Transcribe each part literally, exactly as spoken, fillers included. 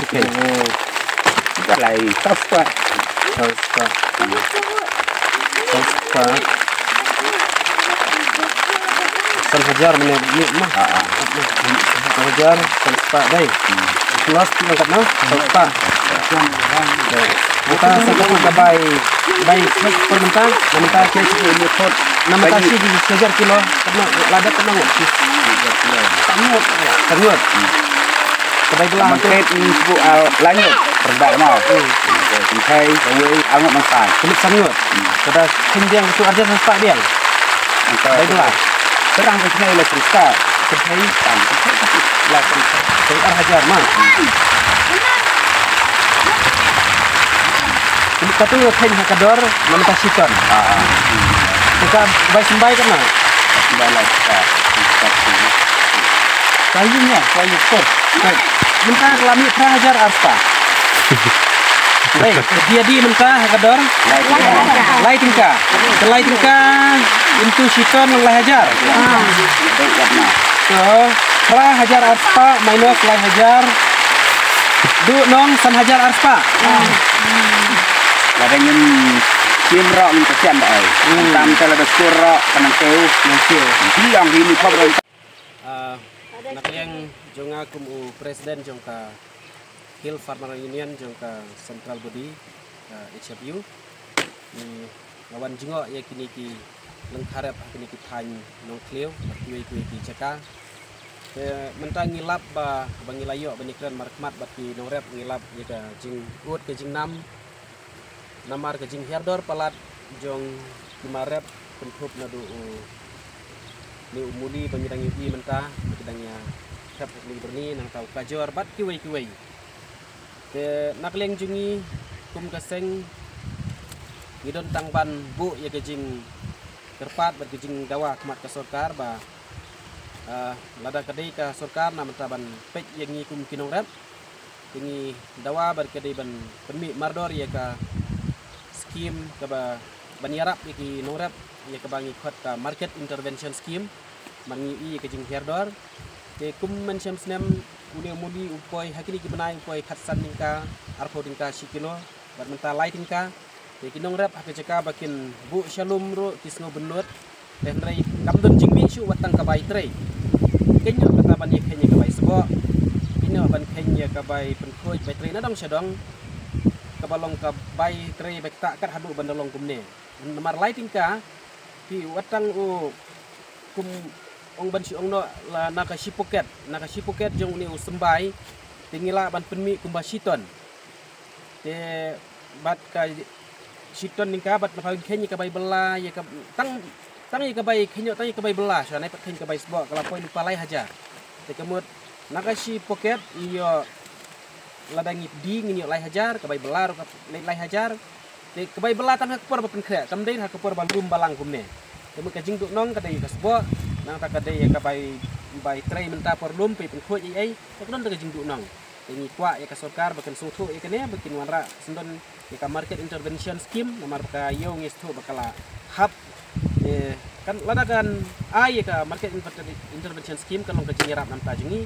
Lai. Lai. Saw spah. Saw spah. Saw spah. San hajar mane ni mah. Ha, ha. San hajar, san spah dei. Plus tu angkat noh, san spah. Dei. Mynta sa ka bai, bai plus per mynta, na mynta ke sigi ni kot. Na mynta sigi hajar kilo, kena lada kena ngut. Sangut. Sangut. Ka bai blah. Mangkit ni sebu al lanjut. Perda mau. Tengkai, kawai, angut mangkai. Kulit sangut. Kada khun biang tu arja san spah biang. Baiklah. Terang ke sini oleh cerita. Sedai tang. Lah, sedai ar hajar mah. Katu lo khen ha ka dor, na mynta shiton. Ah. Ka bai sembai ka na. Sembai lah, ka. Kayu nya, kayu kos. Mynta ka la mih phra hajar ar spah. Baik, dia di mynta ha ka dor. Lai tyngka. Lai tyngka. Ka lai tyngka into shiton lang lai hajar. So, phra hajar ar spah minus lai hajar. Du nong san hajar ar spah. Lada ngin shim roh ngin kasian da ai. Tam te lada skur roh ka nang keu. Nang keu. Biang hi ni khop roh. Ah, na ka liang jong nga kum u president jong ka Hill Farmer Union jong ka Central Body, ah, H F U. Ni nga wan jngoh ïa kine ki lyngkha rep ha kine ki thaiñ Nongthliew bad kiwei kiwei ki jaka. Te mynta ngi lap ba, ba ngi la ïoh ban ïakren markhmat bad ki nongrep, ngi lap ïa ka jingud ka jingnam namar ka jinghiar dor palat jong ki mar rep, kynthup naduh u, ne u muli ba ngi dang ïohi mynta ba ki dang ïa thep ha kine ki byrni, nangta u kajor bad kiwei kiwei. Te na ka liang jong ngi kum ka seng ngi don tang ban buh ïa ka jingkyrpad bad ka jingdawa khmat ka sorkar ba, ah, lada ka dei ka sorkar na mynta ban peit ïa ngi kum ki nongrep, te ngi dawa bad ka dei ban pynmih mardor ïa ka skim kaba ban ïarap ïa ki nongrep, ïa kaba ngi khot ka market intervention scheme. Namar ngi i ïa ka jinghiar dor. Te kum mynshem snem une u muli u poi ha kine ki bnai u poi khatsan tyngka, arphew tyngka shi kilo, bad mynta lai tyngka. Te ki nongrep ha ka jaka ba kin buh sha lum ruh ki sngew bynnud. Te hynrei kam don jingmih shuh wat tang ka bai trei. Kynnoh kata ban ïa kheiñ ïa ka bai sboh, kynnoh ban kheiñ ïa ka bai pynkhuid bai trei na dong sha dong, kaba long ka bai trei bai ktah kat haduh ban da long kumne. Namar lai tyngka, phi wat tang u kum ong ban shu ong noh la na ka shi poket, na ka shi poket jong une u symbai, te ngi lah ban pynmih kumba shi ton. Te bad ka shi ton tyngka bad na pha kheiñ ïa ka bai bylla, ïa ka tang, tang ïa ka bai kheiñ, tang ïa ka bai bylla, shuwa nai pat kheiñ ka bai sboh ka la poi lypa lai hajar. Te ka mut na ka shi poket ngi ïoh, lada ngi die ngin ïoh lai hajar, ka bai bylla ruh ka leit lai hajar. Te ka bai bylla tang ha ka por ba pynkhreh, kam dei ha ka por ba lum balang kumne. Te mut ka jingduhnong ka dei ka sboh, nangta ka dei ka bai, bai trei mynta por lum phi pynkhuid ei ei, te ka don ka jingduhnong. Te ngi kwah ïa ka sorkar ba kan sngewthuh ïa kane, ba kin wanrah syndon ïa ka market intervention scheme, namar ba ka ïew ngi sngewthuh ba ka la hap. Eh, kan lada kan ai ïa ka market inter-, intervention scheme kan long ka jingïarap namta jong ngi.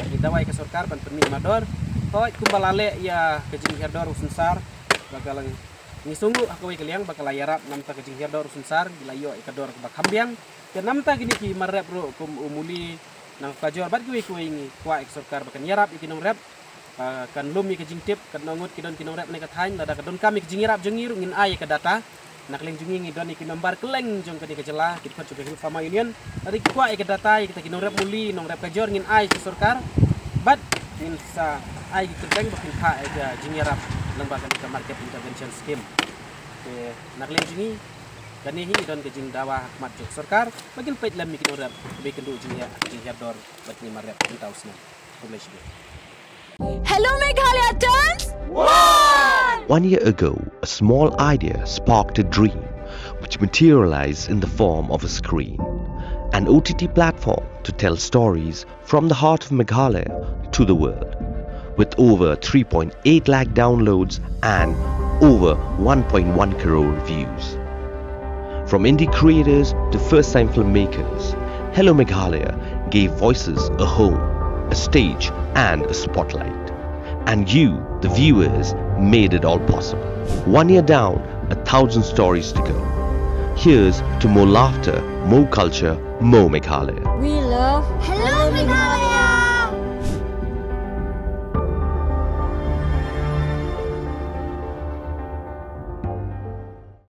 Ngi dawa ïa ka sorkar ban pynmih mardor. Hooid kumba la leh ïa ka jinghiar dor u synsar, ba ka la, ngi sngewnguh ha kawei ka liang ba ka la ïarap namta ka jinghiar dor u synsar, ngi la ïoh ïa ka dor kaba kham biang. Te namta kine ki mar rep ruh kum u muli, nang kajor bad kiwei kiwei ngi kwah ïa ka sorkar ba kan ïarap ïa ki nongrep. Ah, kan lum ïa ka jingtip, katno ngut ki don ki nongrep ne ka thaiñ, lada ka donkam ïa ka jingïarap jong ngi ruh ngin ai ïa ka data. Na ka liang jong ngi ngi don ïa ki member kylleng jong kane ka jylla, ki dkhot jong ka Hill Farmer Union. Lada ki kwah ïa ka data ïa kita ki nongrep muli, nongrep kajor ngin ai sha sorkar. Bad ngin sa ai ki kyrteng ba kin phah ïa ka jingïarap lyngba kane ka market intervention scheme. Te na ka liang jong ngi, kane hi ngi don ka jingdawa ha khmat jong ka sorkar ba kin peit lem ïa ki nongrep ba ïakynduh jingeh, jinghiar dor bad kine mar rep mynta u snem. Khublei shibun. Hello Meghalaya turns one! One year ago, a small idea sparked a dream which materialized in the form of a screen, an O T T platform to tell stories from the heart of Meghalaya to the world, with over three point eight lakh downloads and over one point one crore views. From indie creators to first time filmmakers, Hello Meghalaya gave voices a home, a stage, and a spotlight. And you, the viewers, made it all possible. One year down, a thousand stories to go. Here's to more laughter, more culture, more Meghalaya. We love Hello Meghalaya!